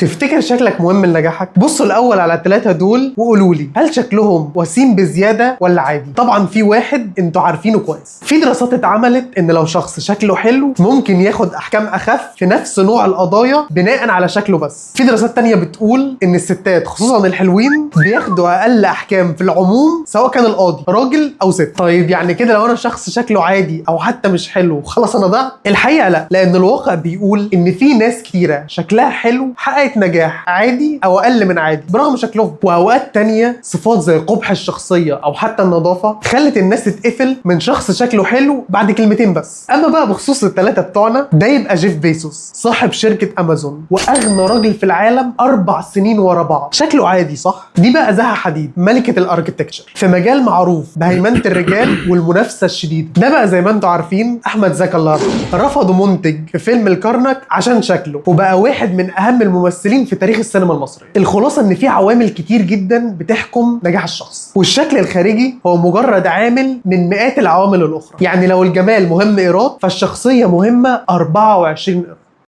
تفتكر شكلك مهم لنجاحك؟ بصوا الاول على الثلاثة دول وقولوا لي هل شكلهم وسيم بزيادة ولا عادي؟ طبعا في واحد انتوا عارفينه كويس. في دراسات اتعملت ان لو شخص شكله حلو ممكن ياخد احكام اخف في نفس نوع القضايا بناء على شكله بس. في دراسات تانية بتقول ان الستات خصوصا الحلوين بياخدوا اقل احكام في العموم سواء كان القاضي راجل او ست. طيب يعني كده لو انا شخص شكله عادي او حتى مش حلو خلاص انا ضعت؟ الحقيقة لا، لان الواقع بيقول ان في ناس كتيرة شكلها حلو حققت نجاح عادي او اقل من عادي برغم شكلهم، واوقات تانية صفات زي قبح الشخصية او حتى النظافة خلت الناس تتقفل من شخص شكله حلو بعد كلمتين بس. اما بقى بخصوص الثلاثة بتوعنا ده، يبقى جيف بيزوس صاحب شركة امازون واغنى راجل في العالم 4 سنين ورا بعض، شكله عادي صح؟ دي بقى زها حديد ملكه ال architecture في مجال معروف بهيمنه الرجال والمنافسه الشديدة. ده بقى زي ما انتم عارفين احمد زكي الله يرحمه، رفضوا منتج في فيلم الكرنك عشان شكله وبقى واحد من اهم الممثلين في تاريخ السينما المصرية. الخلاصة ان في عوامل كتير جدا بتحكم نجاح الشخص، والشكل الخارجي هو مجرد عامل من مئات العوامل الاخرى. يعني لو الجمال مهم قيراط فالشخصيه مهمة 24 قيراط.